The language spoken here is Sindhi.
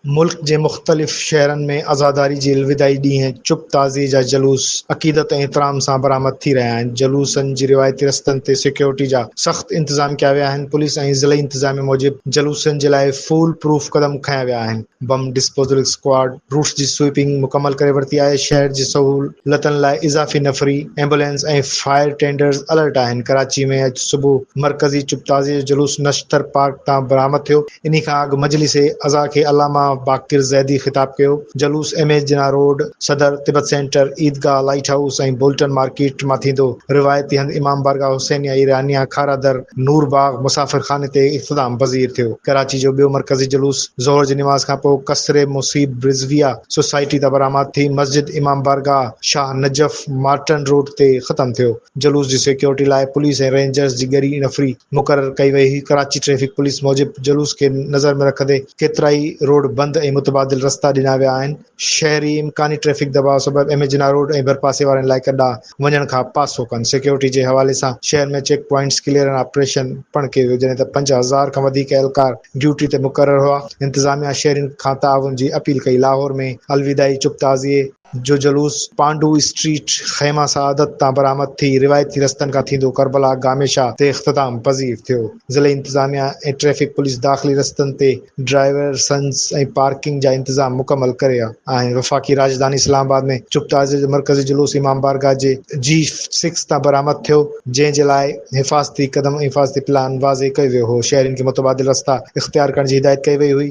ملڪ جي مختلف شهرن ۾ عزاداري جي الوداعي ڏينهن چپ تعزيي جا جلوس عقيدت ۽ احترام سان برآمد ٿي رهيا آهن. جلوسن جي روايتي رستن تي سيڪيورٽي جا سخت انتظام ڪيا ويا آهن. پوليس ۽ ضلعي انتظاميه موجب جلوسن جي لاء فول پروف قدم کنيا ويا آهن. بم ڊسپوزل اسڪواڊ روٽس جي سوئپنگ مڪمل ڪري ورتي آهي. شهر جي سهولتن لاء اضافي نفري، ايمبولينس ۽ فائر ٽينڊرز الرٽ آهن. ڪراچي ۾ اڄ صبح مرڪزي چپ تعزيي جو جلوس نشتر پارڪ تان برآمد ٿيو. انهي کان اڳ مجلس عزا کي علامه باقر زيدي خطاب ڪيو. جلوس M H Jinnah road, Saddar, Tibet centre, Eidgah, light house ۽ Bolton market مان ٿيندو روايتي هنڌ امام بارگاهه حسينيه ايرانيه، کارا در، نور باغ، مسافر خاني تي اختتام پذير ٿيو. ڪراچي جو ٻيو مرڪزي جلوس ظهر جي نماز کان پوء قصر مصيب رضويه سوسائٽي تان برآمد ٿي مسجد امام بارگاهه شاهه نجف مارٽن روڊ تي ختم ٿيو. جلوس جي سيڪيورٽي لاء پوليس ۽ رينجرز جي ڳري نفري مقرر ڪئي وئي هئي. ڪراچي ٽريفڪ پوليس موجب جلوس کي نظر ۾ رکندي ڪيترائي روڊ بند ۽ متبادل رستا ڏنا ويا آهن. شهري امڪاني ٽريفڪ دٻاء سبب ايم اي جناح روڊ ۽ ڀرپاسي وارن علائقن ڏانهن وڃڻ کان پاسو ڪن. سيڪيورٽي جي حوالي سان شهر ۾ چيڪ پوائنٽس ڪليئرن آپريشن پڻ ڪيو ويو جڏهن ته 5000 کان وڌيڪ اهلڪار ڊيوٽي تي مقرر هئا. انتظاميا شهرين کان تعاون جي اپيل ڪئي. لاهور ۾ الوداعي چپ تعزيي جو جلوس پانڊو اسٽريٽ خيمه سعادت تان برآمد ٿي روايتي رستن کان ٿيندو ڪربلا گاميشا تي اختتام پذير ٿيو. ضلعي انتظاميا ۽ ٽريفڪ پوليس داخلي رستن تي ڊائيورسنز ۽ پارڪنگ جا انتظام مڪمل ڪري آهن. وفاقي راڄڌاني اسلام آباد ۾ چپ تعزيي جو مرڪزي جلوس امام بارگاهه جي جي سڪس تان برآمد ٿيو جنهن جي لاء حفاظتي قدم ۽ حفاظتي پلان واضح ڪيو ويو هو. شهرين کي متبادل رستا اختيار ڪرڻ جي هدايت ڪئي وئي هئي.